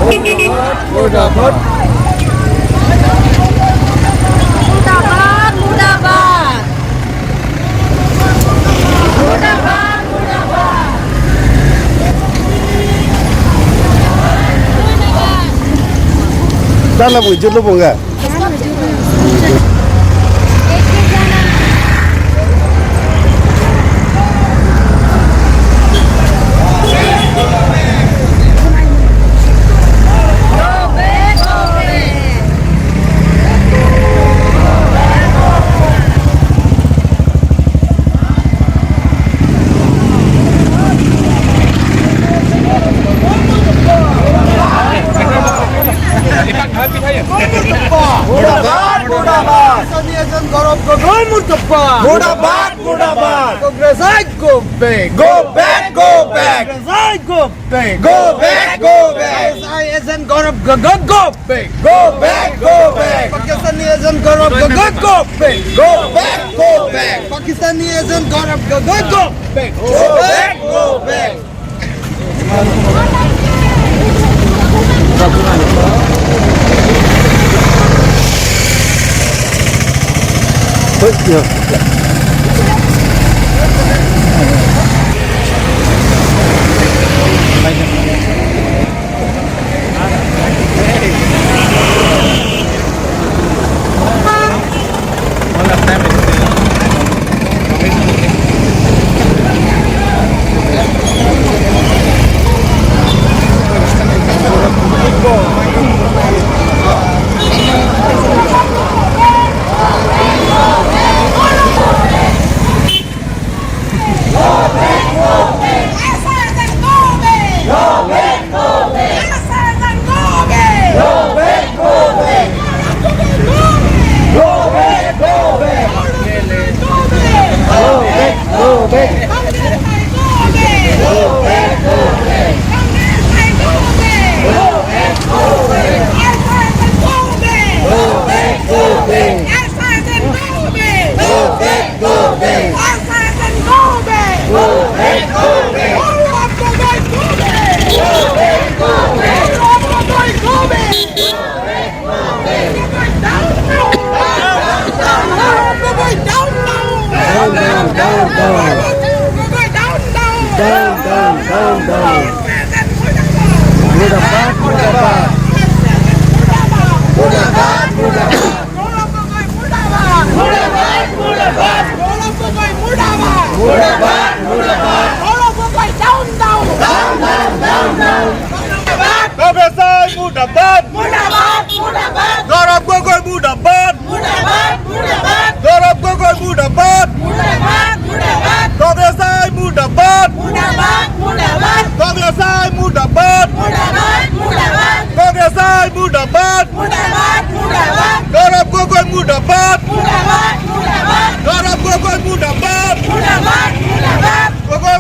মুর্দাবাদ মুর্দাবাদ মুর্দাবাদ মুর্দাবাদ। Dala bu jelo bonga. মুর্দাবাদ মুর্দাবাদ। Go back. Go back, go back. Go back. Go back, go back. ISN Gaurav Gogoi go back. Go back, go back. Pakistani agent Gaurav Gogoi go back. Go back, go back. Pakistani agent Gaurav Gogoi go back. Go back, go back. Down down down down. মুর্দাবাদ মুর্দাবাদ। মুর্দাবাদ মুর্দাবাদ। মুর্দাবাদ মুর্দাবাদ। Down down down down. Congress মুর্দাবাদ। Gaurav Gogoi মুর্দাবাদ। Gaurav Gogoi মুর্দাবাদ। Congress মুর্দাবাদ। Congress মুর্দাবাদ। Congress মুর্দাবাদ। Gaurav Gogoi মুর্দাবাদ। Gaurav Gogoi মুর্দাবাদ। Gogoi